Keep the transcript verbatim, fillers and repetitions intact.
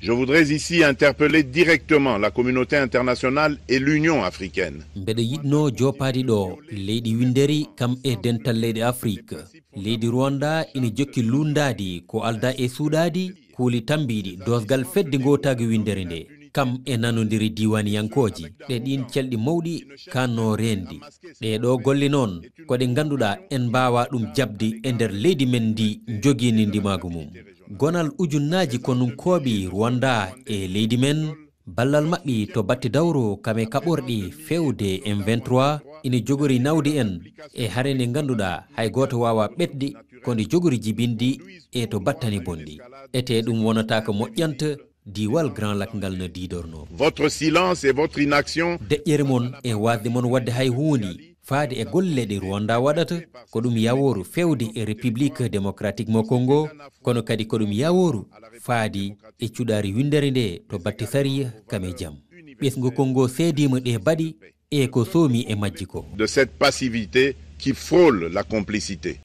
Je voudrais ici interpeller directement la communauté internationale et l'Union africaine. Mbeɗa yiɗno joopaade ɗo leyɗi winnderi kam e dental leyɗe Afrik. Leydi Rwanda ina jokki lunndaade ko aldaa e suuɗaade kuuli tammbiiɗi doosgal fedde ngootaagu winndere nde, kam e nanondire diiwaaniyankooje. Ɗe ɗiin calɗi mawɗi kaanno reende. Ɗee ɗoo golle noon ko ɗe ngannduɗaa en mbaawaa ɗum jaɓde e nder leydi men ndi njogiini ndimaagu mum. Gonal ujunnaaji konunkooɓe Rwanda e leydi men, ballal maɓɓe to batte dawro kam e kaɓorɗe feewde M vingt-trois ina jogori nawde en e hare nde ngannduɗaa hay gooto waawaa ɓetde ko nde jogori jibinde e to battane bonɗe. Etee ɗum wonata ko moƴƴanta diiwal Grand Lac ngal no diidornoo. Votre silence et votre inaction Deƴƴere mon e waasde mon waɗde hay huunde faade e golle ɗe Rwanda waɗata, ko ɗum yawooru feewde e République Démocratique mo Congo, kono kadi ko ɗum yawooru faade e cuɗaari winndere nde to batte sariya kam e jam. Ɓesngu Congo seediima ɗe baɗi e ko soomi e majji ko. De cette passivité qui frôle la complicité.